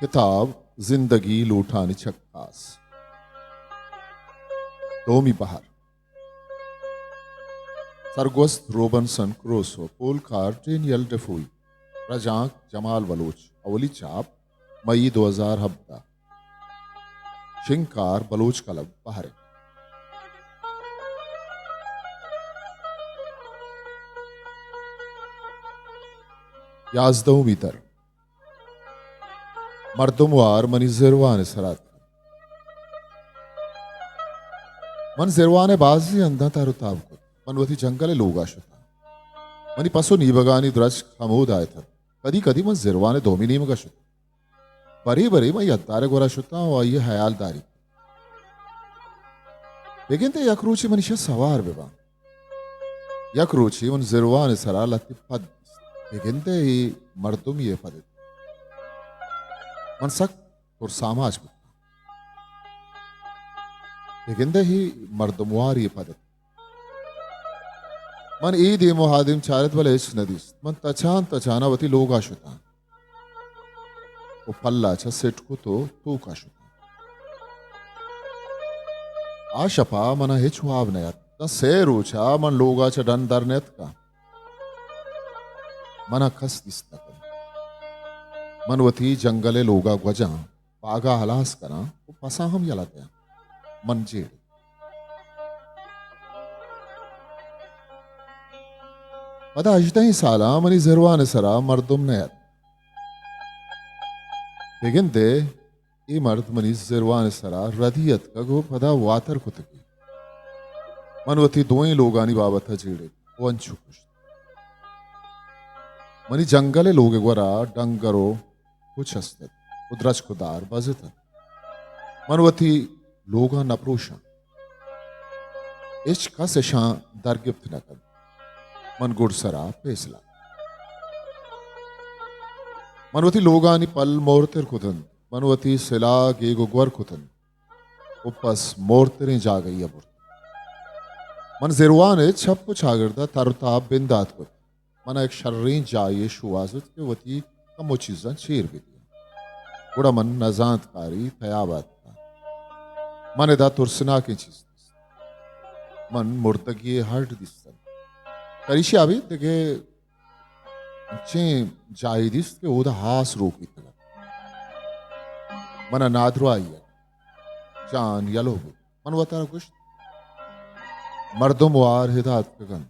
کتاب زندگی لوٹانی چکاس، دومی بہر۔ سرگوست روبنسن کروسو، پولکار ڈینیل ڈیفوئی، رجانک جمال بلوچ، اولی چاپ مئی دو ہزار ہبدہ۔ شنگکار بلوچ کلب، بہرین۔ یازدہمی در۔ مردم وار منی زروان ءِ سرا اتک۔ من زروان ءِ بازیں ہنداں تر و تاب کت۔ من وتی جنگل ءِ لوگا شتاں۔ منی پس و نیبگانی درچک ہمودا اتنت۔ کدی کدی من زروان ءِ دومی نیمگا شتاں۔ برے برے من یدار ءِ گورا شتاں و آئی ءِ ہیال داری۔ بگندے یک روچے من ایشی ءَ سوار بباں۔ یک روچے من زروان ءِ سرا لہتے پد دیست۔ بگندے اے مردمی ءِ پد ات۔ من سک ترس آماچ بوتاں۔ بگندے اے مردم واری ءِ پد ات۔ من اے دیم و آ دیم چارت، بلے ہچ نہ دیست۔ من تچان تچانا وتی لوگا شتاں و پلا چہ سٹ کت و توکا شتاں۔ آ شپا منا ہچ واب نیات۔ داں سے روچا من لوگا چہ ڈن در نیتکاں۔ منا کس دیست نہ کنت۔ من وتی جنگل ءِ لوگا گوجاں، باگا ہلاس کناں و پساں ہم یلہ دیاں۔ من جیڑ۔ پدا ہژدہیں سالاں منی زروان ءِ سرا مردم نیات۔ بگندے اے مرد منی زروان ءِ سرا ردی اتکگ و پدا واتر کتگی۔ من وتی دوئیں لوگانی بابت ءَ جیڑت و انچو گوشت۔ منی جنگل ءِ لوگ ءِ گورا ڈنگر و کچ است ات و درچک و دار بز اتنت۔ من وتی لوگاں نہ پروشاں۔ ہچ کس اشاں در گپت نہ کنت۔ من گڈسرا پیسلہ۔ من وتی لوگانی پل مورتر کتنت۔ من وتی سلاہ گیگ و گور کتنت و پس مورتریں جاگہی ءَ برت۔ من زروان ءِ چپ و چاگرد ءَ تر و تاب بندات کت۔ من ءَ یک شریں جاہے شوہاز ات کہ وتی کمو چیزاں چیر بدیاں۔ گڑا من نزانتکاری تیاب ءَ اتکاں۔ من ادا ترسناکیں چیز دیست۔ من مردگی ءِ ہڈ دیستنت۔ پریشی ابید دگہ انچیں جاہے دیست کہ اودا ہاس روک بیتگ ات۔ من ءَ نادراہی ات۔ جان یلو بوت۔ من وتارا گوشت، مردم وار ادا اتکگ انت۔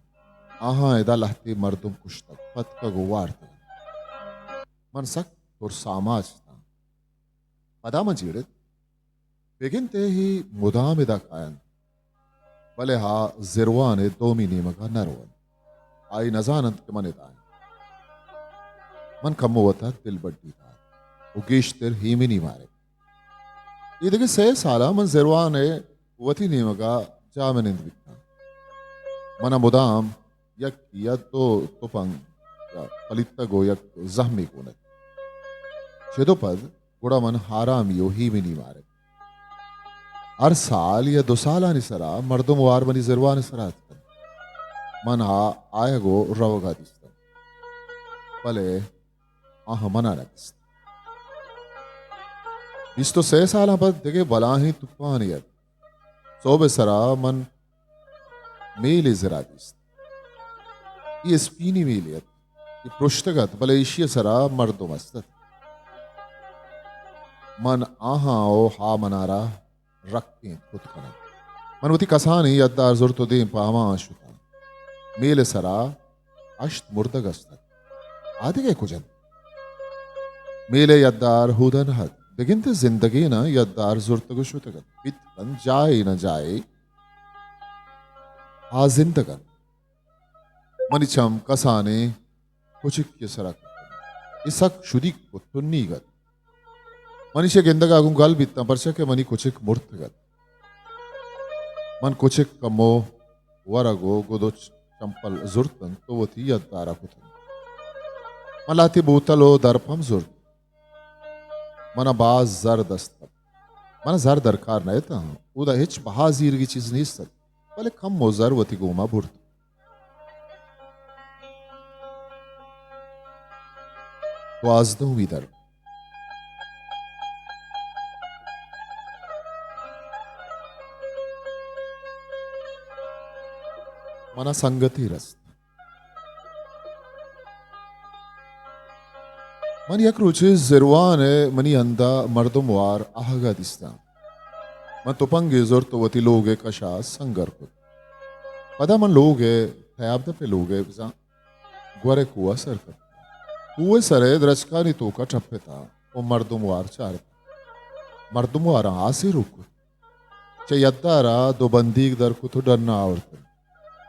آہاں ادا لہتے مردم کشتگ، پتکگ و وارتگ انت۔ من سک ترس آماچ اتاں۔ پدا من جیڑت، بگندے اے مدام ادا کاینت، بلے آ زروان ءِ دومی نیمگ ءَ نہ رونت۔ آئی نہ زاننت کہ من ادا آں۔ من کمو وت ءَ دلبڈی دات و گیشتر ایمنی مارت۔ اے دگہ سئے سالاں من زروان ءِ وتی نیمگ ءَ جاہ منند بیتاں۔ من ءَ مدام یک یا دو تپنگ پلیتگ و یک زہمے گون ات۔ چد و پد گڑا من آرامی و ایمنی مارت۔ ہر سال یا دو سالانی سرا مردم وار منی زروان ءِ سرا اتکنت۔ من آ آیگ و روگ ءَ دیستنت، بلے آہاں من ءَ نہ دیست۔ بیست و سئے سالاں پد دگہ بلاہیں توپانے ات۔ سہب ءِ سرا من میلے زرا دیست۔ اے اسپینی میلے ات۔ اے پرشتگ ات، بلے ایشی ءِ سرا مردم است ات۔ من آہاں و آ منارا رکینت کت کناں۔ من وتی کسانیں یدار زرت و دیم پہ ہماہاں شتاں۔ میل ءِ سرا ہشت مردگ است ات۔ آ دگہ کج انت؟ میل ءِ یدار ہود ءَ نہ ات۔ بگندے زندگیناں یدار زرتگ و شتگ انت۔ بیت کنت جاہے نہ جاہے آ زندگ انت۔ منی چم کسانیں کچکے ءِ سرا کپت۔ اے سک شدیگ و تنیگ ات۔ من ایشی ءِ گندگ ءَ گوں گل بیتاں، پرچا کہ منی کچک مرتگ ات۔ من کچک کمو ورگ و گد و چمپل زرت انت و وتی یدار ءَ کت انت۔ من لہتے بوتل و درپ ہم زرت۔ من ءَ باز زر دست کپت۔ من ءَ زر درکار نہ اتاں۔ اودا ہچ بہا زیرگی چیز نیست ات، بلے کمو زر وتی گوما برت۔ دوازدہمی در۔ منا سنگتے رست۔ من یک روچے زروان ء منی ہند ء مردم وار آہگ ء دیستاں۔ من تپنگے زرت و وتی لوگ ء کش ء سنگر کت۔ پدا من لوگ ء، تیاب دپ ء لوگ ء بزاں گور ء کوہ ء سر کپت۔ کوہ ء سر ء درچکانی توک ء ٹپتاں و مردم وار چارت۔ مردم واراں آسے روک کت۔ چہ یدار ء دو بندیگ در کت و ڈن ء آورت انت۔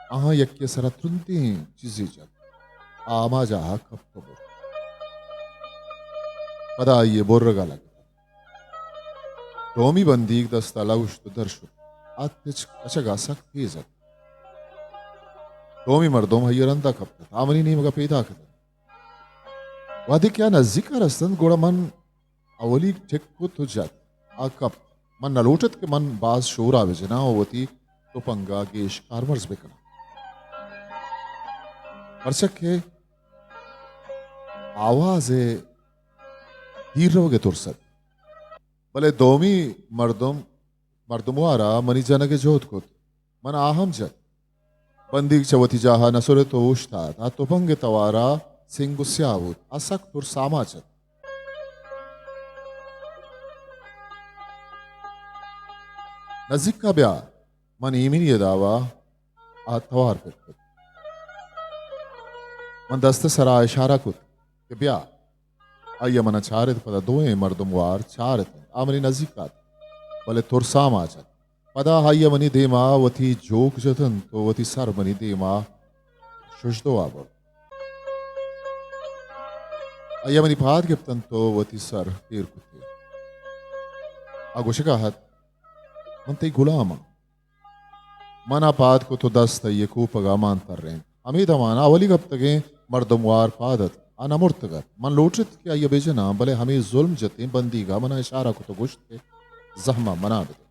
آہاں یکے ء سرا ترندیں چیزے جت۔ آ ہما جاہ ء کپت و برت۔ پدا آئی ء برگ ء لگت۔ دومی بندیگ دست ء لگوشت و در شت۔ آ تچک کچگ ء سک تیز ات۔ دومی مردم آئی ء رند ء کپت ات۔ آ منی نیمگ ء پیداک اتنت۔ وہدے کہ آ نزیک ء رستنت، گڑا من اولی ٹک کت و جت۔ آ کپت۔ من نہ لوٹت کہ من باز شور ء بہ جناں و وتی تپنگ ء گیش کارمرز بہ کناں۔ پرچا کہ آواز ء دیر روگ ء ترس ات۔ بلے دومی مردم، مردموار ء منی جنگ ء جہد کت۔ من آ ہم جت۔ بندیگ چہ وتی جاہ ء نہ سرت و اوشتات۔ آ تپنگ ء توار ء سنگ و سیاہ بوت۔ آ سک ترس آماچ ات۔ نزیک ء بیا، من ایمنی ء داوا آ توار پر کت۔ من دست ء سرا اشارہ کت کہ بیا۔ آئی ء من ء چارت، پدا دوئیں مردم وار چارت انت۔ آ منی نزیک ات، بلے ترس آماچ ات۔ پدا آئی ء منی دیم ء وتی جوک جت انت و وتی سر منی دیم ء ششدو ء برت۔ آئی ء منی پاد گپت انت و وتی سر تیر کت۔ آ گوشگ ء ات، من تئی گلام آں۔ من ء پاد کت و دست آئی ء کوپگ ء مان ترینت۔ ہمے دمان ء اولی کپتگیں مردموار پاد اتک۔ آ نہ مرتگ ات۔ من لوٹت کہ آئی ء بہ جناں، بلے ہمے زلم جتیں بندیگ ء من ء اشارہ کت و گوشت کہ زہم ء من ء بدے۔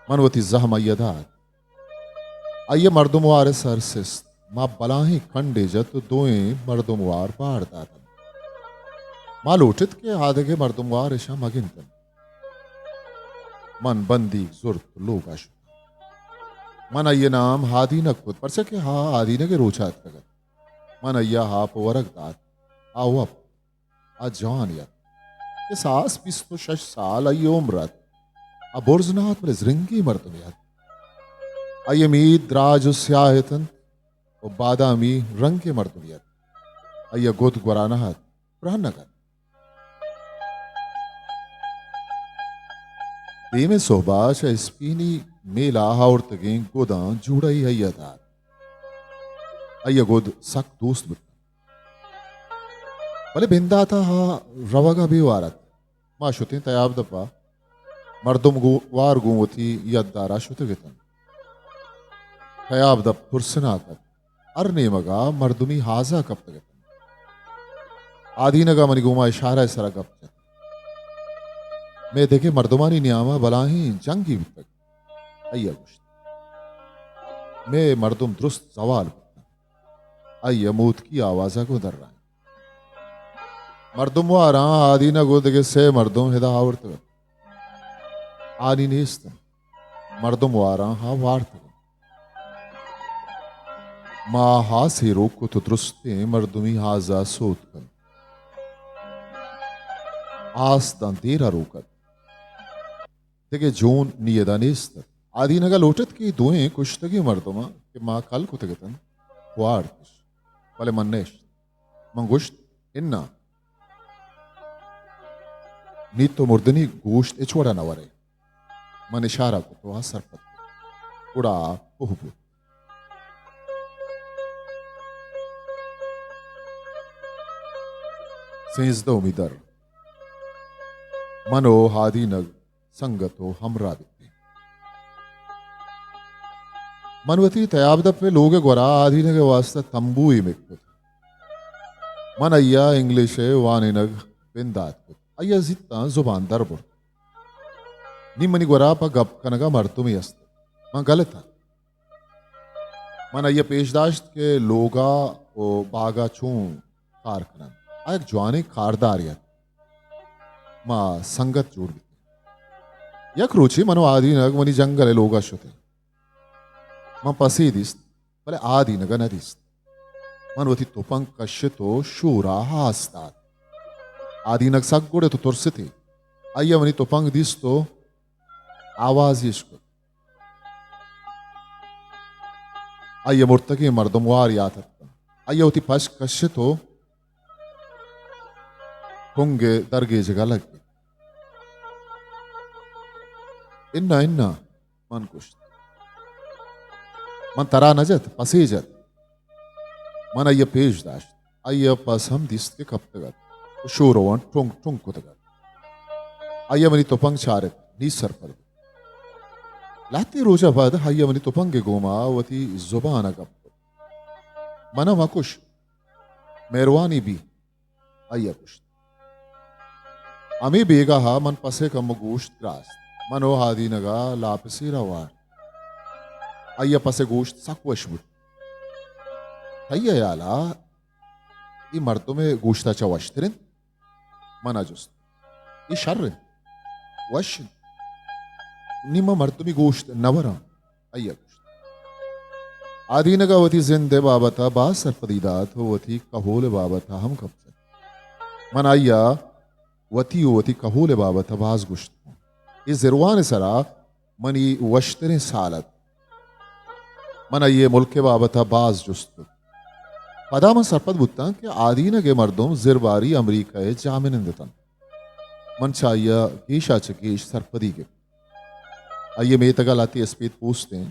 من وتی زہم آئی ء دات۔ آئی ء مردموار ء سر سست۔ ما بلاہیں کنڈے جت و دوئیں مردموار بار دات انت۔ ما لوٹت کہ آدگہ مردموار اشاں مگند انت۔ من بندیگ زرت و لوگ ء شت۔ من آئی ء نام آدینگ کت، پرچا کہ آ آدینگ ء روچ ء اتکگ ات۔ من آئی ء آپ و ورگ دات۔ آ وپت۔ آ جوان ات۔ کساس بیست و شش سال آئی ء عمر ات۔ آ برز نہ ات، بلے زرنگیں مردمے ات۔ آئی ء مید دراج و سیاہ اتنت و بادامی رنگیں مردمے ات۔ آئی ء گد گورانہ ات، پرہنگ ات۔ دیمے سہب ء چہ اسپینی میل ء آورتگیں گداں جوڑائی آئی ء دات۔ آئی ء گد سک دوست بوت۔ بلے بندات ء آ روگ ء بے وار ات۔ ما شتیں تیاب دپ ء۔ مردم گو-، وار گوں وتی یدار ء شتگ اتنت۔ تیاب دپ ترسناک ات۔ ہر نیمگ ء مردمی ہازا کپتگ اتنت۔ آدینگ ء منی گوما اشارہ ء سرا گپ جت۔ مئے دگہ مردمانی نیام ء بلاہیں جنگے بوتگ۔ آئی ء گوشت، مئے مردم درست زوال بوتنت۔ آئی ء موتکی آواز ء گوں درائینت۔ مردم واراں آدینگ ء دگہ سئے مردم ادا آورتگ ات۔ آنی نیست انت۔ مردم واراں ہا وارتگ انت۔ ما ہاس ہیروک کت و درستیں مردمی ہازا سوت کنت۔ آس داں دیر ء روک ات۔ دگہ جون نی ادا نیست ات۔ آدینگ ء لوٹ ات کہ اے دوئیں کشتگیں مردماں کہ ما کل کتگ اتنت، وارت اش۔ بلے من نشت۔ من گوشت، اناں، نی تو مردنی گوشت ہچ وڑا نہ ورئے۔ من اشارہ کت و آ سرپد بوت۔ گڑا آ پوہ بوت۔ سیزدہمی در۔ من و آدینگ سنگت و ہمراہ بیتیں۔ من وتی تیاب دپ ء لوگ ء گورا آدینگ ء واستہ تمبوئے مک کت۔ من آئی ء انگلش ء وانینگ بندات کت۔ آئی ء زیتاں زبان در برت۔ نی منی گورا پہ گپ کنگ ء مردمے است۔ من گل اتاں۔ من آئی ء پیش داشت کہ لوگ ء و باگ ء چون کار کن انت۔ آ یک جوانیں کاردارے ات۔ ما سنگت جوڑ بیتیں۔ یک روچے من و آدینگ منی جنگل ء لوگ ء شتیں۔ من پسے دیست، بلے آدینگ ءَ نہ دیست۔ من وتی تپنگ کشت ءُ شور ءَ آس دات۔ آدینگ سک گڑت ءُ ترستی۔ آئی ءَ منی تپنگ دیست ءُ آوازے اش کت۔ آئی ءَ مرتگیں مردم وار یات اتکاں۔ آئی ءَ وتی پشک کشت ءُ ٹنگ ءِ درگیجگ ءَ لگت۔ اناں، اناں، من گوشت، من ترا نہ جت، پسے جت۔ من آئی ءَ پیش داشت۔ آئی ءَ پس ہم دیست کہ کپتگ ات ءُ شور ءَ ٹنگ ٹنگ کتگ ات۔ آئی ءَ منی تپنگ چارت، نی سرپد بوت۔ لہتے روچ ءَ پد آئی ءَ منی تپنگ ءِ گوما وتی زبان ءَ گپ کت۔ من ءَ مکش، مہروانی بی، آئی ءَ گوشت۔ ہمے بیگاہ ءَ من پس ءِ کمو گوشت گراست۔ من ءُ آدینگ ءَ لاپ ءِ سیر ءَ وارت۔ آئی ءَ پس ءِ گوشت سک وش بوت۔ تئی ہیال ءَ اے مردم ءِ گوشت ءَ چہ وشتر انت؟ من ءَ جست۔ اے شر انت؟ وش انت؟ نی من مردمی گوشت نہ وراں، آئی ءَ گوشت۔ آدینگ ءَ وتی زند ءِ بابت ءَ باز سرپدی دات ءُ وتی کہول ءِ بابت ءَ ہم گپ جت۔ من آئی ءَ وتی ءُ وتی کہول ءِ بابت ءَ باز گوشت۔ اے زروان ءِ سرا منی وشتریں سال ات۔ من آئی ءِ ملک ءِ بابت ءَ باز جست کت۔ پدا من سرپد بوتاں کہ آدینگ ءِ مردم زرباری امریکہ ءِ جاہمنند اتنت۔ من چہ آئی ءَ گیش ءَ چہ گیش سرپدی گپت۔ آئی ءِ میتگ ءَ لہتے اسپیت پوستیں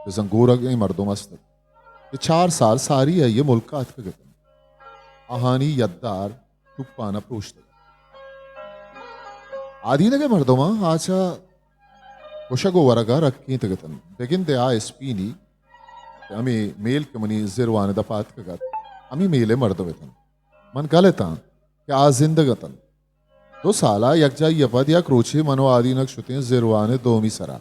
بزاں گورگیں مردم است ات کہ چار سال ساری آئی ءِ ملک ءَ اتکگ اتنت۔ آہانی یدار ٹپان ءَ پروشتگ۔ آدینگ ءِ مردماں آ چہ کشگ ءُ ورگ ءَ رکینتگ اتنت۔ بگندے آ اسپینی کہ ہمے میل کہ منی زروان ءِ دپ ءَ اتکگ ات، ہمے میل ءِ مردم اتنت۔ من گل اتاں کہ آ زندگ اتنت۔ دو سال ءَ یکجاہی ءَ پد یک روچے من ءُ آدینگ شتیں زروان ءِ دومی سرا۔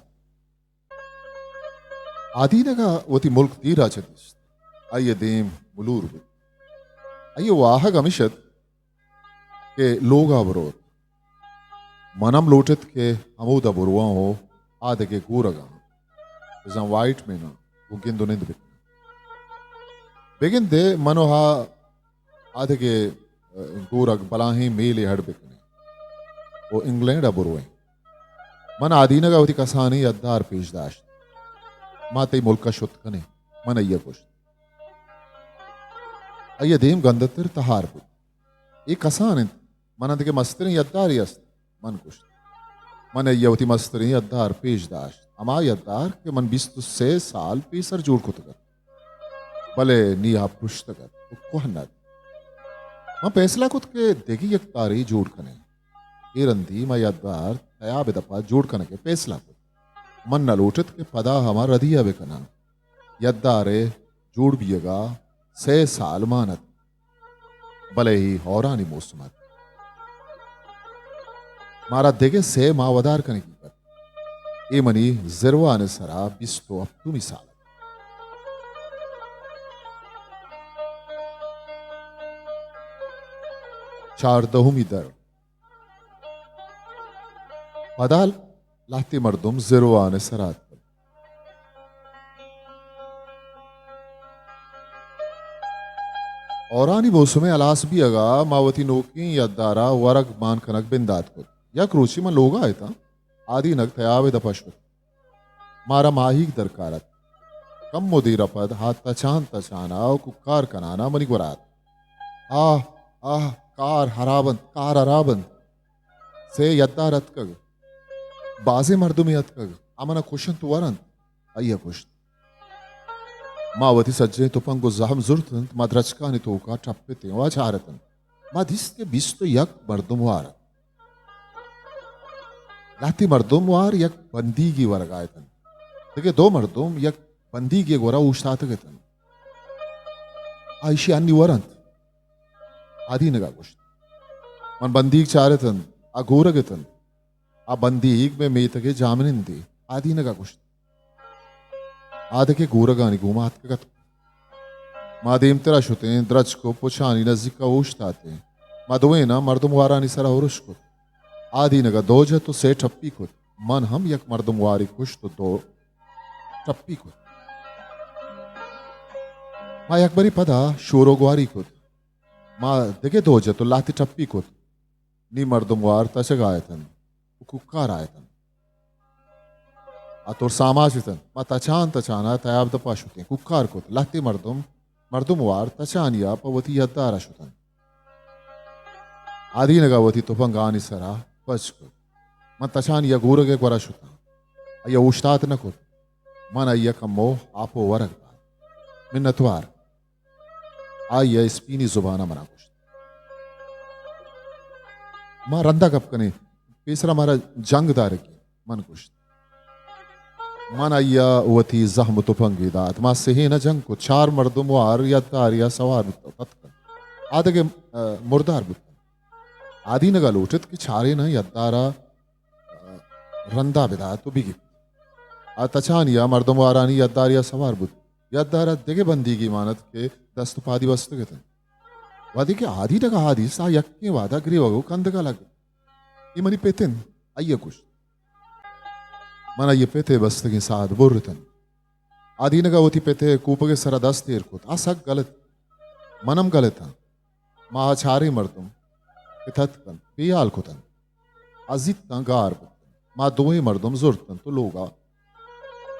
آدینگ ءَ وتی ملک دیر ءَ چہ دیست۔ آئی ءِ دیم ملور بوت۔ آئی ءِ واہگ ہمیش ات کہ لوگ ءَ بروت۔ من ہم لوٹ ات کہ ہمود ءَ برواں ءُ آدگہ گورگاں، بزاں وائٹ میناں گوں گند ءُ نند بکناں۔ بگندے من ءُ آ آدگہ، ءَ، گورگ بلاہیں میلے ہڈ بکنیں ءُ انگلینڈ ءَ برویں۔ من آدینگ ءَ وتی کسانیں یدار پیش داشت۔ ما تئی ملک ءَ شت کنیں، من آئی ءَ گوشت۔ آئی ءِ دیم گندتر تہار بوت۔ اے کسان انت؟ من ءَ دگہ مستریں یدارے است؟ من گوشت۔ من آئی ءَ وتی مستریں یدار پیش داشت۔ ہما یدار کہ من بیست ءُ سئے سال پیسر جوڑ کتگ ات، بلے نی آ پرشتگ ات ءُ کوہن ات۔ من پیسلہ کت کہ دگہ یک کارے جوڑ کنیں۔ اے رندی ما یدار تیاب ءِ دپ ءَ جوڑ کنگ ءِ پیسلہ کت۔ من نہ لوٹ ات کہ پدا ہما ردی ءَ بکناں۔ یدار ءِ جوڑ بیگ ءَ سئے سال مان ات، بلے اے ہورانی موسم ات۔ مارا دگہ سئے ماہ ودار کنگی ات۔ اے منی زروان ءِ سرا بیست ءُ ہپتمی سال ات۔ چاردہمی در۔ پدا لہتے مردم زروان ءِ سرا اتکگ۔ ہورانی موسم ءِ ہلاس بیگ ءَ ما وتی نوکیں یدار ءَ ورگ مان کنگ بندات کت۔ یک روچے من لوگ ءَ اتاں، آدینگ تیاب ءِ دپ ءَ شت۔ مارا ماہیگ درکار ات۔ کمو دیر ءَ پد آ تچان تچان ءَ ءُ کوکار کنان ءَ منی گورا ات۔ آہ، آہ، کار ہراب انت، کار ہراب انت۔ سئے یدار اتکگ، بازیں مردمے اتکگ، آ من ءَ کش انت ءُ ور انت، آئی ءَ گوشت۔ ما وتی سجہیں تپنگ ءُ زہم زرت انت، ما درچکانی توک ءَ ٹپتیں ءُ چارت انت۔ ما دیست کہ بیست ءُ یک مردم وار انت۔ لہتے مردم وار یک بندیگے ورگ ءَ اتنت۔ دگہ دو مردم یک بندیگے گورا اوشتاتگ اتنت۔ آ ایشی انی ور انت۔ آدینگ ءَ گوشت۔ من بندیگ چارت انت، آ گورگ اتنت۔ آ بندیگ مئے میتگ ءِ جاہمنندے۔ آدینگ ءَ گوشت۔ آدگہ گورگانی گوما اتکگ ات۔ ما دیمتر ءَ شتیں، درچک ءُ پچانی نزیک ءَ اوشتاتیں۔ ما دوئیناں مردم وارانی سرا ارش کت۔ آدینگ ءَ دو جت ءُ سئے ٹپی کت۔ من ہم یک مردم وارے کشت ءُ دو ٹپی کت۔ ما یکبرے پدا شور و گواری کت۔ ما دگہ دو جت و لہتے ٹپی کت۔ نی مردم وار تچگا اتنت و کوکارا اتنت۔ آ ترساماچ اتنت۔ ما تچان تچانا تیاب دپا شتیں۔ کوکار کت۔ لہتے مردم، مردم وار تچانیا پہ وتی یدارا شتنت۔ آدینگا وتی تپنگانی سرا پچ کت۔ من تچانیا گورگئے گورا شتاں۔ آئیا اوشتات نہ کت۔ من آئیا کمو آپ و ورگ دات۔ منتوار۔ آئیا اسپینی زبانا منا گوشت، ما رندا گپ کنیں، پیسرا مارا جنگ دارگی۔ من گوشت، من آئیا وتی زہم و تپنگے دات۔ ما سہینا جنگ کت۔ چار مردم وار یداریا سوار بوت، پتک انت۔ آ دگہ، ا، مردار بوت۔ آدینگا لوٹت کہ چاریناں یدارا، ا، رندا بدات و بگیپت۔ آ تچانیا مردم وارانی یداریا سوار بوت۔ یدارا دگہ بندیگی مان ات کہ دست و پادی بستگ اتنت۔ وہدے کہ آدینگا آ دیست، آ یکیں وہدا گریوگ و کندگا لگت۔ اے منی پت انت، آئیا گوشت۔ من آئی پت ء بستگیں ساعت برتن۔ آدینگ ء وتی پت ء کوپگ ء سرا دست ایر کت۔ آ سک گل ات۔ من ہم گل اتاں۔ ما آ چاریں مردم پت اتک انت، بے ہال کت انت۔ آ زیت تاں گار بوت انت۔ ما دوئیں مردم زرت انت و لوگ ء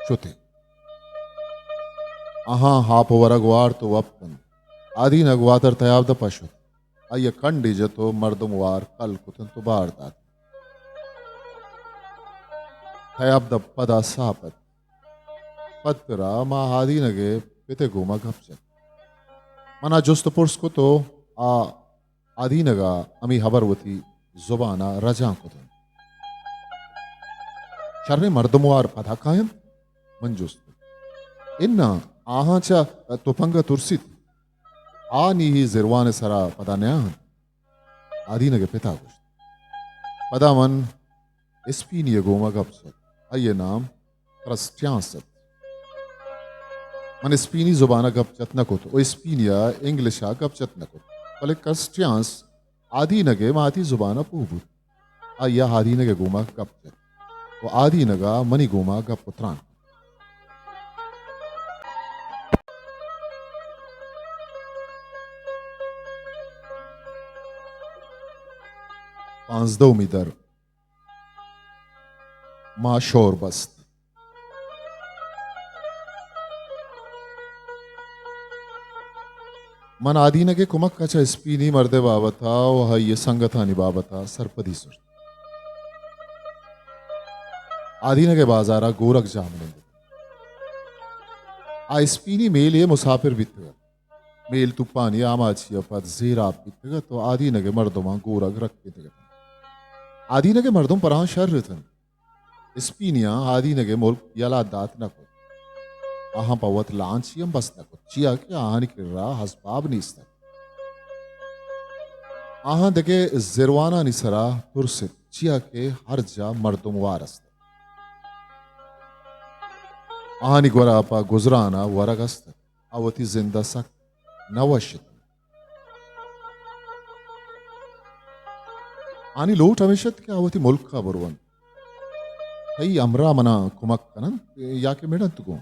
شت ایں۔ آہاں ہاپ و ورگ وارت و وپت انت۔ آدینگ واتر تیاب دپ ء شت۔ آئی ء کنڈے جت و مردم وار کل کت انت و بار دات۔ تیاب دپ پدا ساپ ات۔ پد ترا ما آدینگ ء پت ء گوما گپ جت۔ من آ جست و پرس کت و آ آدینگ ء ہمے ہبر وتی زبان ء رجانک کت انت۔ شریں مردم وار پدا کاینت؟ من جست کت۔ اناں، آہاں چہ تپنگ ء ترسیت۔ آ نی اے زروان ء سرا پدا نیاہنت۔ آدینگ ء پت ء گوشت۔ پدا من اسپینی ء گوما گپ جت۔ آئی ء نام کرسٹیانس ات۔ من اسپینی زبان ء گپ جت نہ کت و اسپینی ء انگلش ء گپ جت نہ کت، بلے کرسٹیانس آدینگ ء ماتی زبان ء پوہ بوت۔ آئی ء آدینگ ء گوما گپ جت و آدینگ ء منی گوما گپ و تران کت۔ پانزدہمی در۔ ما شور بست۔ من آدینگ ء کمک ء چہ اسپینی مرد ء بابت ء و آئی ء سنگتانی بابت ء سرپدی زرت۔ آدینگ ء بازار ء گورگ جاہ منند ات۔ آ اسپینی میلے ء مساپر بیتگ ات۔ میل توپانی آماچی ء پد زیراب بیتگ ات و آدینگ ء مردماں گورگ رکینتگ ات۔ آدینگ ء مردم پراں شر اتنت۔ اسپینیاں آدینگ ء ملک یلہ دات نہ کت۔ آہاں پہ وت لانچی ہم بست نہ کت، چیا کہ آہانی کرا اسباب نیست ات۔ آہاں دگہ زروانانی سرا ترست، چیا کہ ہر جاہ مردم وار است ات۔ آہانی گورا پہ گزران ء ورگ است ات۔ آ وتی زند ء سک نہ وش اتنت۔ آنی لوٹ ہمیش ات کہ آ وتی ملک ء برونت۔ تئی ہمراہ منا کمک کننت یا کہ مڑنت گوں؟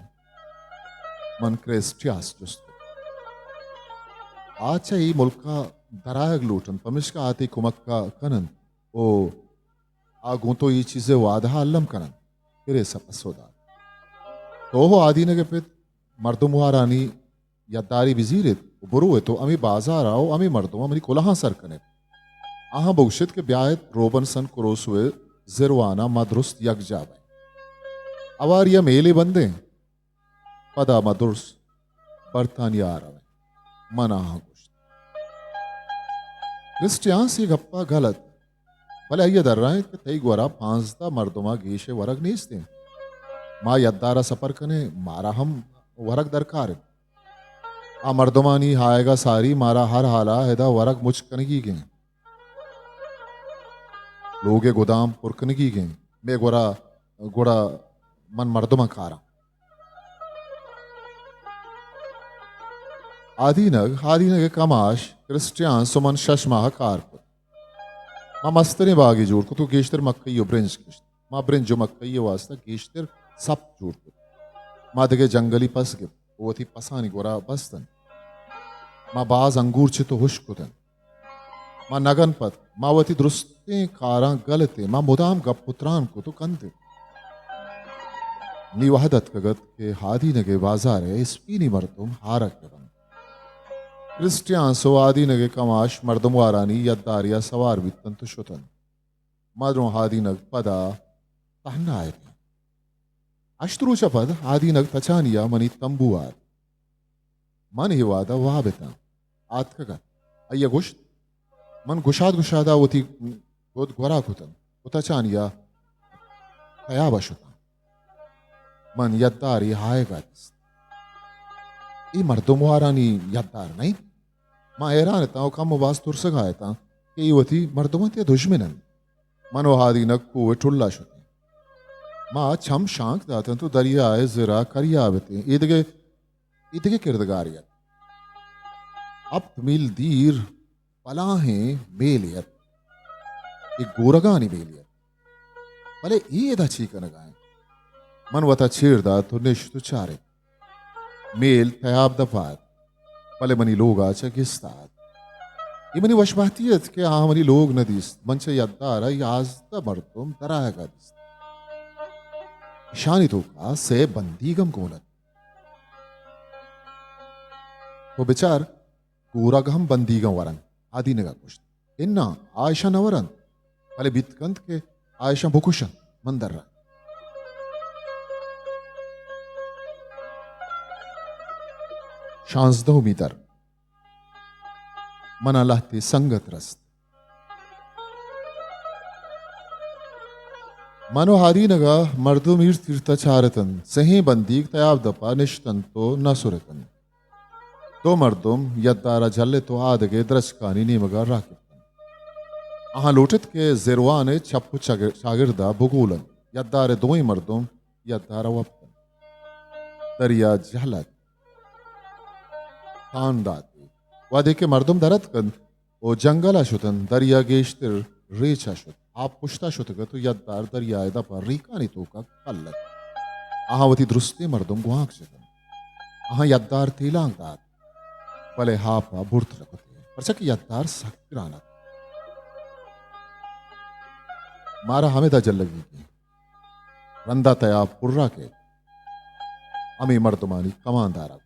من کرسٹیانس جست کت۔ آ چہ اے ملک ء درآیگ لوٹنت، پمیشکا آ تئی کمک ء کننت۔ او آ گوں تو اے چیز ء وعدہ ء الم کننت۔ کریس ء پسو دات، تو ہو آدینگ ء پت مردم وارانی یداری بزیر ات و برو ات و ہمے بازار ء و ہمے مردماں منی کلاہاں سر کن ات۔ آہاں بگوش ات کہ بیا ات روبنسن کروسو ء زروان ء ما درست یکجاہ بئیں۔ ہواری ء میلے بندیں۔ پدا ما درست برطانیہ ء رویں۔ من آہاں گوشت۔ کرسٹیانس اے گپ ء گل ات، بلے آئی ء درائینت کہ تئی گورا پانزدہ مردم ء گیش ء ورگ نیست انت۔ ما یدار ء سپر کنیں، مارا ہم ورگ درکار انت۔ آ مردمانی آیگ ء ساری مارا ہر حال ء ادا ورگ مچ کنگیگ انت۔ لوگ ء گدام پر کنگیگ انت۔ مئے گورا، گڑا من مردماں کاراں۔ آدینگ، آدینگ ء کماش، کرسٹیانس و من شش ماہ کار کت۔ ما مستریں باگے جوڑ کت و گیشتر مکئی و برنج کشت۔ ما برنج و مکئی ء واستہ گیشتر سپ جوڑ کت۔ ما دگہ جنگلی پس گپت و وتی پسانی گورا بستن۔ ما باز انگور چت و ہشک کتنت۔ ما نگن پد، ما وتی درستیں کاراں گل اتیں، ما مدام گپ و تران کت و کندت۔ نی وہد اتکگ ات کہ آدینگ ء بازار ء اسپینی مردم ہارگ بہ بنت۔ کرسٹیانس و آدینگ ء کماش مردم وارانی یدارے ء سوار بیتنت و شتنت۔ ما درو آدینگ پدا تہنا اتیں۔ ہشت روچ ء پد آدینگ تچانی ء منی تمبو ء ات۔ من اے وہد ء واب اتاں۔ آتکگ ات۔ آئی ء گوشت، من گشاد گشاد ء وتی گد گورا کتنت و تچانی ء تیاب ء شتاں۔ من یدارے آیگ ء دیست۔ اے مردم وارانی یدار نہ انت؟ ما حیران اتاں و کم و باز ترسگ ء اتاں کہ اے وتی مردم انت یا دژمن انت۔ من و آدینگ کوہ ء ٹل ء شتیں۔ ما چم شانک داتنت و دریا ء زر ء کریاب اتیں۔ ایدگہ، ایدگہ کردگارے ات۔ ہپت میل دیر بلاہیں میلے ات۔ اے گورگانی میلے ات۔ بلے اے ادا چی کنگا انت؟ من وتا چیر دات و نشت و چارت۔ میل تیاب دپا ات، بلے منی لوگا چہ گستا ات۔ اے منی وشبہتی ات کہ آہاں منی لوگ نہ دیست۔ من چہ یدارا یازدہ مردم درآیگا دیست۔ اشانی توکا سئے بندیگ ہم گون ات۔ تو بچار، گورگ ہم بندیگاں ورنت۔ آدینگا گوشت، اناں، آ اشاں نہ ورنت، بلے بیت کنت کہ آ اشاں بکشنت، من درائیں۔ شانزدہمی در۔ منا لہتے سنگت رست۔ من و آدینگا مردم ایرت ایرتا چارتنت۔ سہیں بندیگ تیاب دپا نشتنت و نہ سرتنت۔ دو مردم یدارا جلت و آدگہ درچکانی نیمگا راکپتنت۔ آہاں لوٹت کہ زروان ء چپ و چاگ-، چاگردا بگولنت۔ یدار ء دوئیں مردم یدارا وپتنت۔ دریا جہل ات۔ تان دات۔ وہدے کہ مردم در اتکنت، و جنگل ء شتنت، دریا گیشتر ریچ ء شت۔ آپ پشت ء شتگ ات و یدار دریا ء دپ ء ریکانی توک ء کل ات۔ آہاں وتی درستیں مردم گوانک جتنت۔ آہاں یدار تیلانک دات، بلے آپ ء برت نہ کت، پرچا کہ یدار سک گران ات۔ مارا ہمدا جلگی انت۔ رندا تیاب پرا کیت۔ ہمے مردمانی کماندارا گوشت۔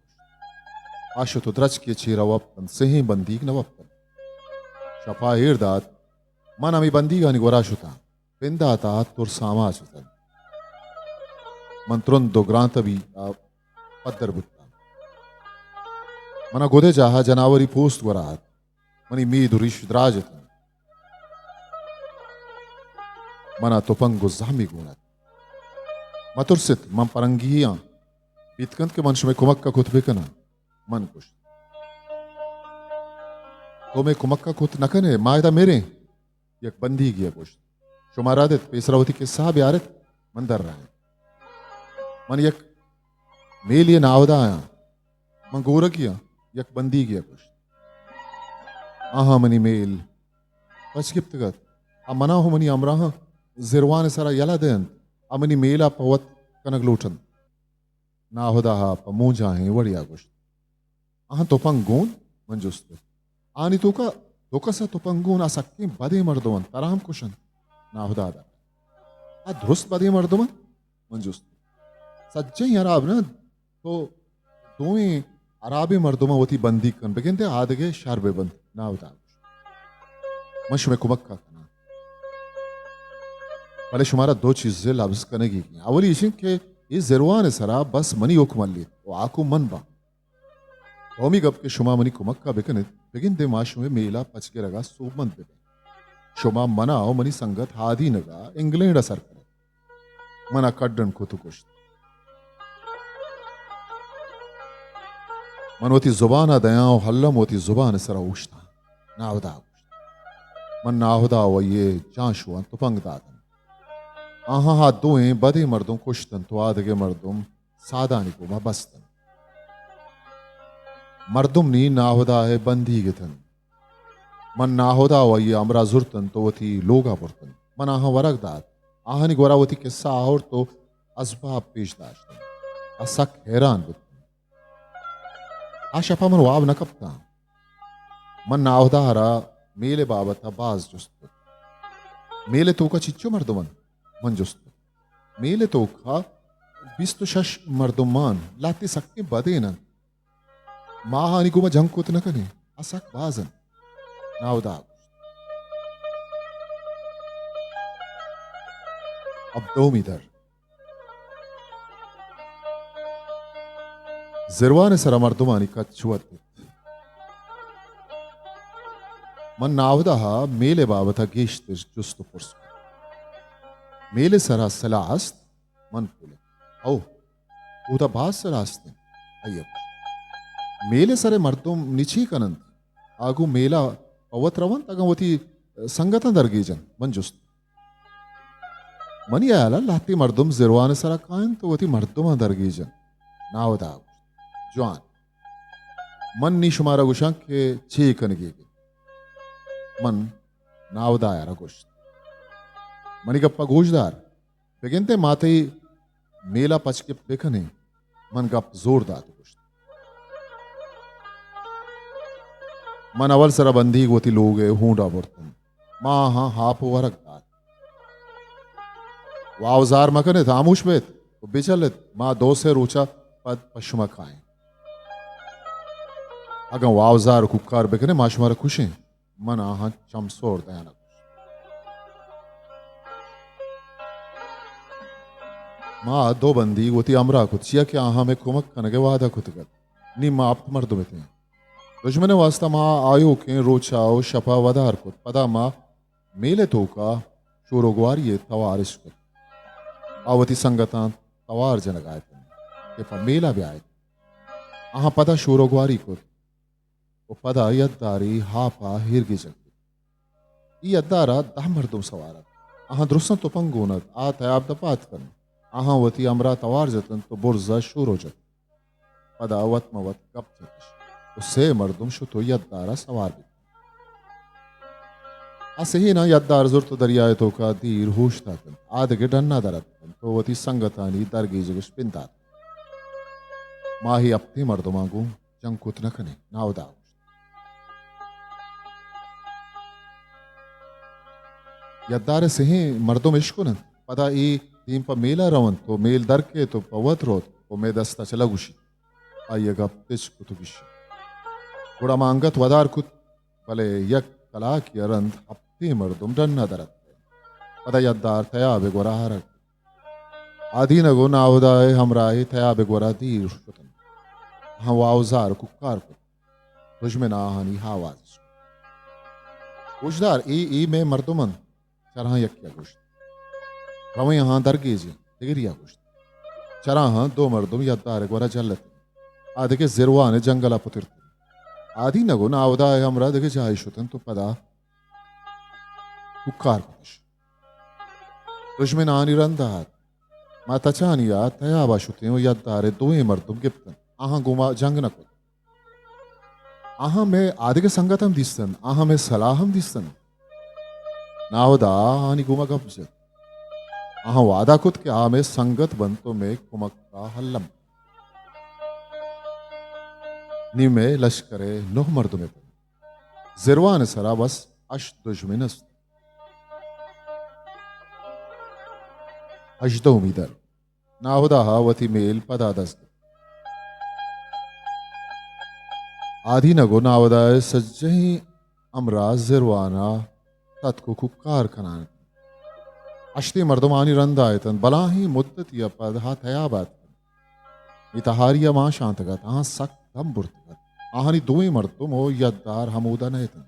آ شت و درچکے چیرا وپتنت، سہیں بندیگ نہ وپتنت۔ شپا ایر دات، من ہمے بندیگانی گورا شتاں۔ پندا تہا ترس آماچ اتنت۔ من ترند و گرانتبی ء پدر بوتاں۔ منا گدے جاہا جناوری پوست گورا ات۔ منی مید و ریش دراج اتنت۔ منا تپنگ و زہمی گون ات۔ مترست، من پرنگی آں۔ بیت کنت کہ من شمئے کمک ء کت بکناں۔ من گوشت، تو مئے کمک ء کت نہ کن ئے، ما ادا مریں۔ یک بندیگے ء گوشت، شما رد ات، پیسرا وتی کسہ ء بیار ات، من درائیں۔ من یک میلے ء ناہدا آں، من گورگی آں، یک بندیگے ء گوشت۔ آہاں منی میل پچ گپتگ ات۔ آ منا و منی ہمراہاں زروان ء سرا یلہ دئینت، آ منی میل ء پہ وت کنگ لوٹنت۔ ناہدا ء پہ مونجاہیں وڑے ء گوشت، آہاں تپنگ گون؟ من جست کت۔ آنی توکا دو کس ء تپنگ گون، آ سکیں بدیں مردم انت، ترا ہم کشنت۔ ناہدا ء درائینت۔ آ درست بدیں مردم انت؟ من جست کت۔ سجہیں ہراب نہ انت، تو دوئیں ہرابیں مردماں وتی بندیگ کن، بگندے آدگہ شر بہ بنت۔ ناہدا ء گوشت، من شمئے کمک ء کناں، بلے شمارا دو چیزے لبز کنگی انت۔ اولی ایش انت کہ اے زروان ء سرا بس منی حکم ہلیت و حاکم من باں۔ دومی گپ کہ شما منی کمک ء بکن ات، بگندے ما شمئے میل ء پچ گرگ ء سوبمند بہ بیں۔ شما منا و منی سنگت ہادینگ ء انگلینڈ ء سر کن ات۔ منا کڈن کت و گوشت، من وتی زبان ء دیاں و الم وتی زبان ء سرا اوشتاں۔ ناہدا ء گوشت، من ناہدا و آئی ء جانشواں تپنگ داتنت۔ آہاں آ دوئیں بدیں مردم کشتنت و آدگہ مردم سادانی گوما بستنت۔ مردم نی ناہدا ء بندیگ اتنت۔ من ناہدا و آئی ء ہمراہ زرتنت و وتی لوگا برتنت۔ من آہاں ورگ دات۔ آہانی گورا وتی کسہ آورت و ازباب پیش داشتنت۔ آ سک حیران بوتنت۔ آ شپا من واب نہ کپتاں۔ من ناہدا ءَ را میل ءِ بابت ءَ باز جست کت۔ میل ءِ توک ءَ چنچو مردم انت؟ من جست کت۔ میل ءِ توک ءَ بیست ءُ شش مردم مان، لہتے سکیں بدین انت۔ ما آہانی گوما جنگ کت نہ کنیں، آ سک باز انت۔ ناہدا ءَ گوشت۔ ہبدہمی در۔ زروان ءِ سرا مردمانی کچ ودیت۔ من ناہدا ءَ میل ءِ بابت ءَ گیشتر جست ءُ پرس کت۔ میل ءِ سرا سلاہ است؟ من پولت۔ او، اودا باز سلاہ است انت۔ آئی ءَ گوشت۔ میل ءِ سر ءِ مردم نی چے کن انت؟ آ گوں میل ءَ پہ وت رونت، اگاں وتی سنگتاں درگیج انت؟ من جست۔ منی ہیال ءَ لہتے مردم زروان ءِ سرا کاینت ءُ وتی مردماں درگیج انت۔ ناہدا ءَ گوشت۔ جوان۔ من نی شمارا گوشاں کہ چے کنگی انت۔ من ناہدا ءَ را گوشت۔ منی گپ ءَ گوش دار۔ بگندئے ما تئی میل ءَ پچ گپت بکنیں۔ من گپ زور دات ءُ گوشت۔ من اول سرا بندیگ وتی لوگ ءِ ہونڈ ءَ برت انت۔ ما آہاں ہاپ ءُ ورگ دات۔ واوزار مکن ات، ہاموش بیت ءُ بچل ات، ما دو سے روچ ءَ پد پہ شما کائیں۔ اگاں واوزار ءُ کوکار بکنیں، ما شمارا کشیں۔ من آہاں چم سور دیان ءَ گوشت۔ ما دو بندیگ وتی ہمراہ کت، چیا کہ آہاں مئے کمک کنگ ءِ وعدہ کتگ ات۔ نی ما ہپت مردم اتیں۔ دژمن ءِ واستہ ما آیوکیں روچ ءَ ءُ شپ ءَ ودار کت۔ پدا ما میل ءِ توک ءَ شور ءُ گواری ءِ توار اش کت۔ آ وتی سنگتاں توار جنگ ءَ اتنت کہ پہ میل ءَ بیایت۔ آہاں پدا شور ءُ گواری کت۔ ءُ پدا یدارے ہاپ ءَ ایرگیجگ بوت۔ اے یدار ءَ دہ مردم سوار ات۔ آہاں درستاں تپنگ گون ات۔ آ تیاب دپ ءَ اتک انت۔ آہاں وتی ہمراہ توار جت انت ءُ برز ءَ شور ءُ جت۔ پدا وت مہ وت گپ جتش ءُ سے مردم شت ءُ یدار ءَ سوار بیت۔ آ سہیناں یدار زرت ءُ دریا ءِ توک ءَ دیر ہوش دات انت۔ آ دگہ ڈن ءَ در اتک انت ءُ وتی سنگتانی درگیجگ اش بندات۔ ما اے ہپتیں مردماں گوں جنگ کت نہ کنیں، ناہدا ءَ گوشت۔ یدار ءِ سہیں مردم اشکن انت، پدا اے دیم پہ میل ءَ رونت ءُ میل در کیت ءُ پہ وت روت ءُ مئے دست ءَ چہ لگوشیت۔ آئی ءَ گپ تچک کت ءُ گیشینت۔ گڑا ما انگت ودار کت، بلے یک کلاکے ءَ رند ہپتیں مردم ڈن ءَ در اتک۔ پدا یدار تیاب ءِ گورا آرگ۔ آدینگ ءُ ناہدا ءِ ہمراہی تیاب ءِ گورا دیر شت انت۔ آہاں واوزار ءُ کوکار کت۔ دژمن ءَ آہانی آواز اش کت۔ گوشدار، اے، اے مئے مردم انت۔ چراہاں یکے ءَ گوشت۔ رویں آہاں درگیجیں۔ دگرے ءَ گوشت۔ چراہاں دو مردم یدار ءِ گورا جل ات انت۔ آ دگہ زروان ءِ جنگل ءَ پترت انت۔ آدینگ ءُ ناہدا ءِ ہمراہ دگہ جاہے شت انت ءُ پدا کوکار کتش۔ دژمن آہانی رند ءَ ات۔ ما تچانی ءَ تیاب ءَ شتیں ءُ یدار ءِ دوئیں مردم گپت انت۔ آہاں گوں ما جنگ نہ کت۔ آہاں مئے آدگہ سنگت ہم دیست انت، آہاں مئے سلاہ ہم دیست انت۔ ناہدا ءَ آہانی گوما گپ جت۔ آہاں وعدہ کت کہ آ مئے سنگت بنت ءُ مئے کمک ءَ الم۔ نی مئے لشکر ءِ نہ مردم ات انت۔ زروان ءِ سرا بس ہشت دژمن است۔ ہژدہمی در۔ ناہدا ءَ وتی میل پدا دست گپت۔ آدینگ ءُ ناہدا ءِ سجہیں ہمراہ زروان ءَ تتک ءُ کوکار کنان ات۔ ہشتیں مردم آہانی رند ءَ ات انت، بلاہیں مدتے ءَ پد آ تیاب ءَ اتک انت۔ اے تہاری ءَ مانشانتگ ات، آہاں سک دم برتگ ات۔ آہانی دوئیں مردم ءُ یدار ہمودا نہ ات انت۔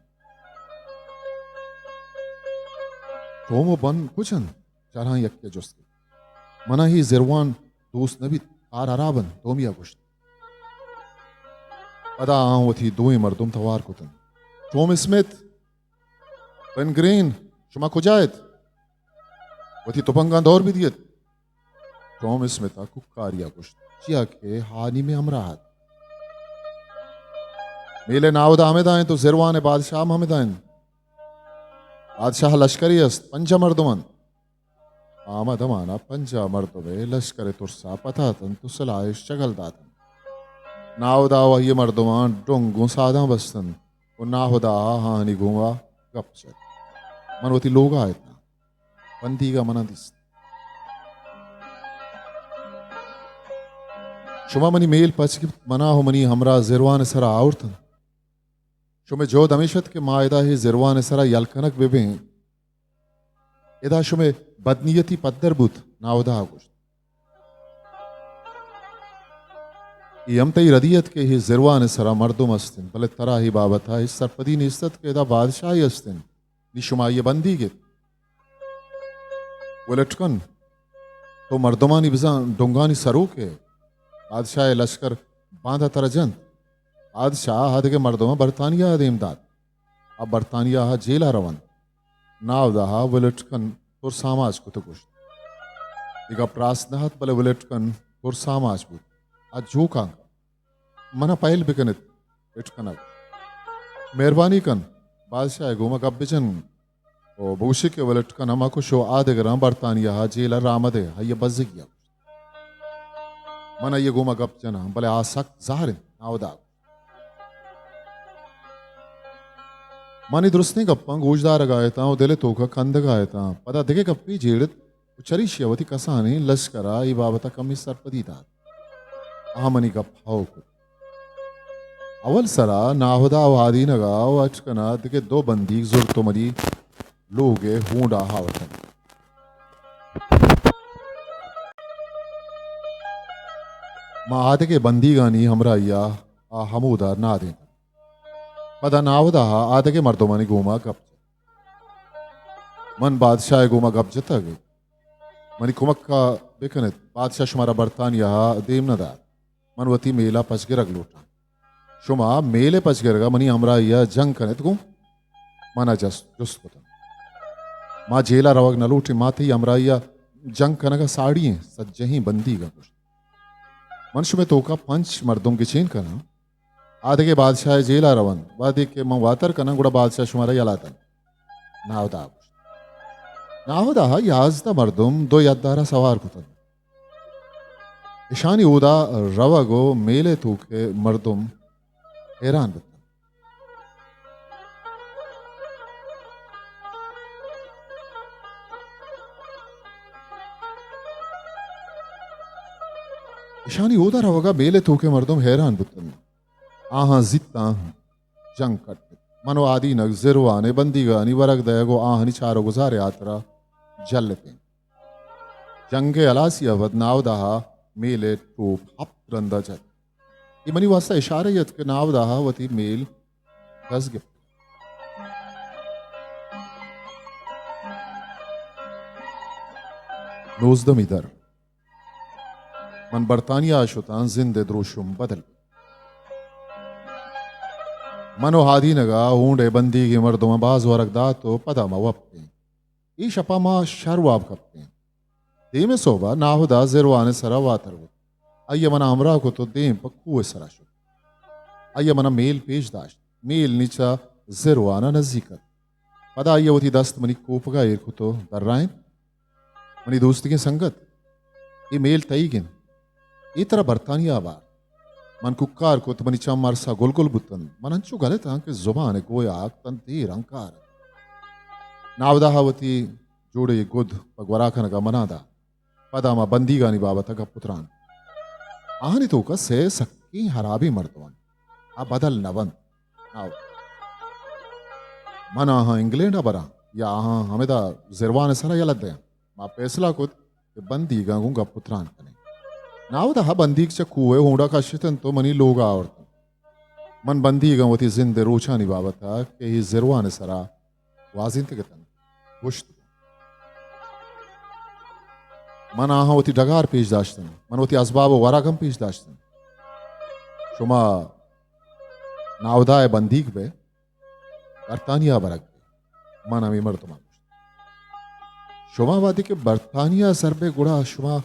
ٹوم ءُ بن کج انت؟ چراہاں یکے ءَ جست کت۔ من ءَ اے زروان دوست نہ بیت، کار ہراب انت، ٹومی ءَ گوشت۔ پدا آہاں وتی دوئیں مردم توار کت انت۔ ٹوم اسمتھ، بن گرین، شما کجا ات؟ وتی تپنگاں دور بدیت۔ ٹام اسمتھ ءَ کوکاری ءَ گوشت، چیا کہ آ نی مئے ہمراہ ات۔ میل ءِ ناہدا ہمدا انت ءُ زروان ءِ بادشاہ ہم ہمدا انت۔ بادشاہ ءِ لشکرے است، پنجاہ مردم انت۔ آ ہما دمان ءَ پنجاہ مردم ءِ لشکر ءِ ترس ءَ پتاتنت ءُ سلاہ اش چگل داتنت۔ ناہدا ءُ آئی ءِ مردماں ڈنگ گوں ساداں بستنت۔ و ناہدا آہانی گوما گپ جت۔ من وتی لوگا اتاں۔ بندیگا منا دیست۔ شما منی میل پچ گپت، منا و منی ہمراہ زروان سرا آورتن۔ شمئے جہد ہمیش ات کہ ما ادا ہے زروان سرا یل کنگ ببیں۔ ادا شمئے بدنیتی پدر بوت، ناہدا گوشت۔ اے ہم تئی ردی ات کہ ہے زروان سرا مردم است انت، بلے ترا ہے بابتا ہچ سرپدی نیست ات کہ ادا بادشاہے است انت۔ نی شما آئی ء بندیگ ایت۔ ولٹکن، تو مردمانی بزاں ڈنگانی سروک ئے۔ بادشاہ ء لشکر باندا ترا جنت۔ بادشاہ آ دگہ مردماں برطانیہ ء دیم دات۔ آ برطانیہ ء جیل ء رونت۔ ناودہ ء ولٹکن ترس آماچ کت ء گوشت۔ اے گپ راست نہ ات، بلے ولٹکن ترس آماچ بوت۔ آ جوکاں منا پہل بکنت، اٹکنگ۔ مہربانی کن، بادشاہ ء گوما گپ بجن و بگوشی کہ ولٹکن ہما کشو آ دگراں برطانیہ ء جیل ء راہ مدے، آئی ء بزگی ء۔ من آئی ء گوما گپ جناں، بلے آ سک زہر انت، ناوداگ۔ من اے درستیں گپاں گوشدارگ ء اتاں و دل ء توک ء کندگ ء اتاں۔ پدا دگہ گپے جیڑت و چریشی ء وتی کسانیں لشکر ء اے بابت ء کمے سرپدی دات۔ آ منی گپ ہئو کت۔ اول سرا ناہدا و آدینگ ء و اٹکن ء دگہ دو بندیگ زرت و منی لوگ ء ہونڈ ء آورتنت۔ ما آدگہ بندیگانی ہمراہی ء آ ہمودا نادینتنت۔ پدا ناہدا ء آدگہ مردمانی گوما گپ جت۔ من بادشاہ ء گوما گپ جتگ، منی کمک ء بکن ات، بادشاہ شمارا برطانیہ ء دیم نہ دات۔ من وتی میل ء پچگرگ لوٹاں۔ شما میل ء پچگرگ ء منی ہمراہی ء جنگ کن ات گوں؟ من ء جست، جست کتنت۔ ما جیل ء روگ نہ لوٹیں، ما تئی ہمراہی ء جنگ کنگ ء ساڑی ایں، سجہیں بندیگ ء گوشت۔ من شمئے توک ء پنچ مردم گچین کناں۔ آدگہ بادشاہ ء جیل ء رونت۔ وہدے کہ من واتر کناں، گڑا بادشاہ شمارا یلہ دنت۔ ناہدا ء گوشت۔ ناہدا ء یازدہ مردم دو یدار ء سوار کتنت۔ اشانی اودا روگ و میل ء توک ء مردم حیران بوتنت۔ اشانی اودا روگ ء میل ء توک ء مردم حیران بوتنت۔ آہاں زیتاں جنگ کٹت۔ من و آدینگ زروان ء بندیگانی ورگ دئیگ و آہانی چار و گزار ء ہاترا جلتیں۔ جنگ ء ہلاسی ء پد ناودہ ء میل ء ٹوپ ہپت رند ء جت۔ اے منی واستہ اشارہ ات کہ ناودہ ء وتی میل گز گپت۔ نوزدہمی در۔ من برطانیہ ء شتاں، زند ء دروشم بدل بوت۔ من و ہادینگ ء ہونڈ ء بندیگیں مردماں باز ورگ دات و پدا ما وپتیں۔ اے شپ ء ما شر واب کپتیں۔ دیمے سہب ء ناہدا زروان ء سرا واتر بوت۔ آئی ء منا ہمراہ کت و دیم پہ کوہ ء سرا شت۔ آئی ء منا میل پیش داشت۔ میل نی چہ زروان ء نزیک ات۔ پدا آئی ء وتی دست منی کوپگ ء ایر کت و درائینت۔ منی دوستیگیں سنگت، اے میل تئیگ انت۔ اے ترا برطانیہ ء بارت۔ من کوکار کت، منی چم ارس ء گل گل بوتنت۔ من انچو گل اتاں کہ زبان ء گویاک تاں دیر ہنکار ات۔ ناودہ ء وتی جوڑے گد پہ گورا کنگ ء منا دات۔ پدا ما بندیگانی بابت ء گپ ء تران۔ آہانی توک ء سئے سکیں ہرابیں مردم انت۔ آ بدل نہ بنت۔ ناو۔ من آہاں انگلینڈ ء براں یا آہاں ہمدا زروان ء سرا یلہ دیاں؟ ما پیسلہ کت کہ بندیگاں گوں گپ ء تران کنیں۔ ناودہ ء بندیگ چہ کوہ ء ہونڈا کشت انت و منی لوگ ء آورت انت۔ من بندیگاں وتی زند ء روچانی بابت ء کہ اے زروان ء سرا گوازینتگ اتنت، گوشت۔ من آہاں وتی ڈگار پیش داشتن، من وتی ازباب و ورگ ہم پیش داشتن۔ شما ناودا ء بندیگ بئے، برطانیہ برگ بئے۔ من ہمے مردماں گوشت، شما وہدے کہ برطانیہ سر بئے، گڑا شما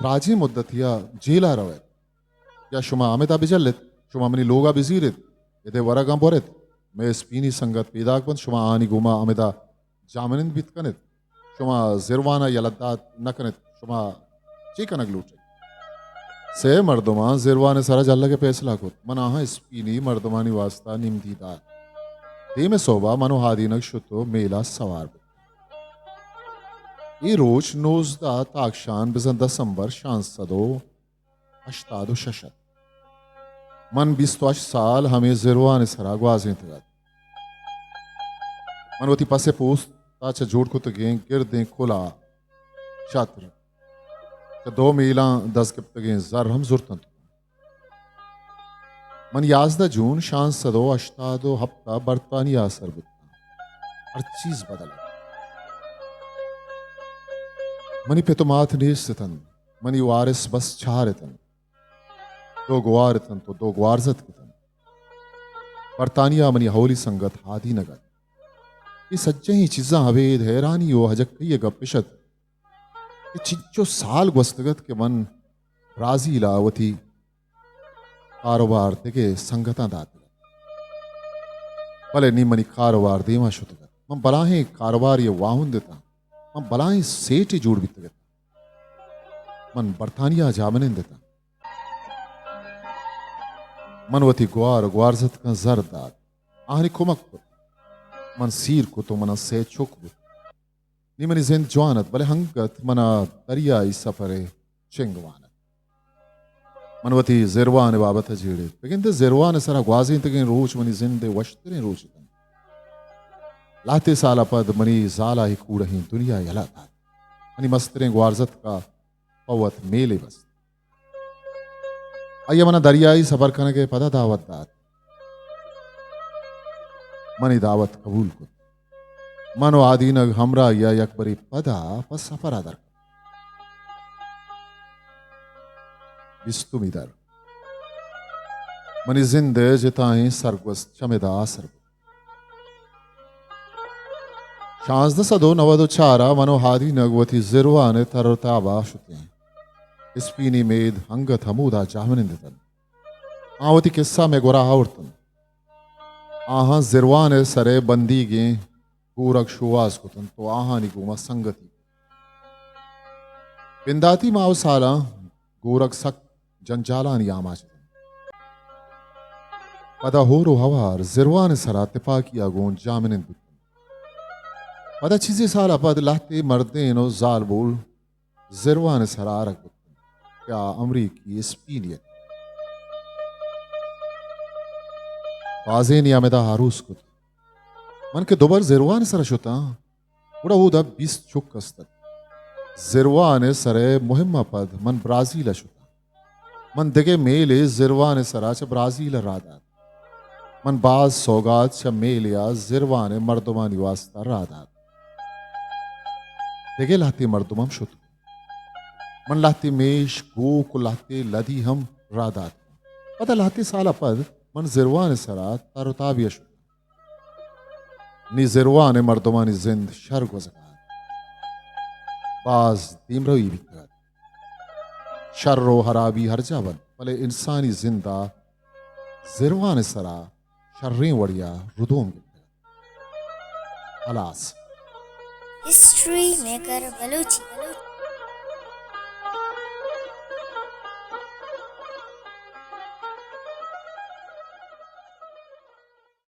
دراجیں مدتے ء جیل ء روئے۔ یا شما ہمدا بجل ات، شما منی لوگ ء بزیر ات، اد ء ورگاں بور ات، مئے اسپینی سنگت پیداک بنت، شما آہانی گوما ہمدا جاہمنند بیت کن ات، شما زروان ء یلہ دات نہ کن ات، شما چے کنگ لوٹ ات؟ سے مردماں زروان ءِ سرا جلگ ءِ پیسلہ کت۔ من آہاں اسپینی مردمانی واستا نمدی دات۔ دیم ءِ سہب ءَ من و ہادینگ شت و میل ءَ سوار بوت۔ اے روچ نوزدہ تاکشان بزاں دسمبر شانزدہ سد و ہشتاد و شش ات۔ من بیست و ہشت سال ہمے زروان ءِ سرا گوازینتگ ات۔ من وتی پس ءِ پوست ءَ چہ جوڑ کتگیں گردیں کلاہ، چتر، چہ دو میلاں دست گپتگیں زر ہم زرت انت۔ من یازدہ جون شانزدہ سد و ہشتاد و ہپت ءَ برطانیہ ءَ سر بوتاں۔ ہر چیز بدل ات۔ منی پت و مات نیست اتنت۔ منی وارث بس چار اتنت۔ دو گوار اتنت و دو گوارزتک اتنت۔ برطانیہ ءَ منی اولی سنگت ہادینگ ات۔ اے سجہیں چیزاں ابید حیرانی و ہجکئی ءِ گپ اش ات کہ چنچو سال گوستگ ات کہ من برازیل ءَ وتی کاروبار دگہ سنگتاں داتگ ات، بلے نی منی کاروبار دیما شتگ ات۔ من بلاہیں کاروبارے ءِ واہند اتاں۔ من بلاہیں سیٹے جوڑ بیتگ اتاں۔ من برطانیہ ءَ جاہمنند اتاں۔ من وتی گوار و گوارزتکاں زر دات، آہانی کمک کت۔ من سیر کت و منا سئے چک بوت۔ نی منی زند جوان ات، بلے ہنگت منا دریائی سفرے چنگ وان ات۔ من وتی زروان ءِ بابت ءَ جیڑیت۔ بگندے زروان ءِ سرا گوازینتگیں روچ منی زند ءِ وشتریں روچ اتنت۔ لہتے سال ءَ پد منی زال ءَ اے کوڑہیں دنیا یلہ دات۔ منی مستریں گوارزتک ءَ پہ وت میلے بست۔ آئی ءَ منا دریائی سفر کنگ ءِ پدا دعوت دات۔ من اے دعوت قبول کت۔ من و آدینگ ہمراہی ءَ یکبرے پدا پہ سفر ءَ در کپت۔ بیستمی در۔ منی زند ءِ جتائیں سرگوست چمدا سر بوت۔ شانزدہ سد و نود و چار ءَ من و ہادینگ وتی زروان ءِ تر و تاب ءَ شتیں۔ اسپینی مید ہنگت ہمودا جاہمنند اتنت۔ آ وتی کسہ مئے گورا آورتنت۔ آہاں زروان ءِ سر ءِ بندیگیں گورگ شوہاز کتنت و آہانی گوما سنگتی کت۔ بنداتی ماہ و سالاں گورگ سک جنجالانی آماچ اتنت۔ پدا ہور و ہوار زروان ءِ سرا تپاکی ءَ گوں جاہمنند بوتنت۔ پدا چیزے سال ءَ پد لہتے مردین و زالبول زروان ءِ سرا آرگ بوتنت کہ آ امریکی اسپینی ات۔ بازینے ہمدا آروس کت۔ من کہ دوبر زروان ءِ سرا شتاں، گڑا اودا بیست چک است ات۔ زروان ءِ سر ءِ مہم ءَ پد من برازیل ءَ شتاں۔ من دگہ میلے زروان ءِ سرا چہ برازیل ءَ راہ دات۔ من باز سوگات چہ میلے ءَ زروان ءِ مردمانی واستا راہ دات۔ دگہ لہتے مردم ہم شت۔ من لہتے میش، گوک و لہتے لدی ہم راہ دات۔ پدا لہتے سال ءَ پد من زروان ءِ سرا تر و تابی ءَ شتاں۔ نی زروان ءِ مردمانی زند شر گوزگ ءَ ات۔ باز دیمروی بیتگ ات۔ شر و ہرابی ہر جاہ بنت، بلے انسانی زند ءَ زروان ءِ سرا شریں وڑے ءَ ردوم گپتگ ات۔ ہلاس۔ History maker Balochi.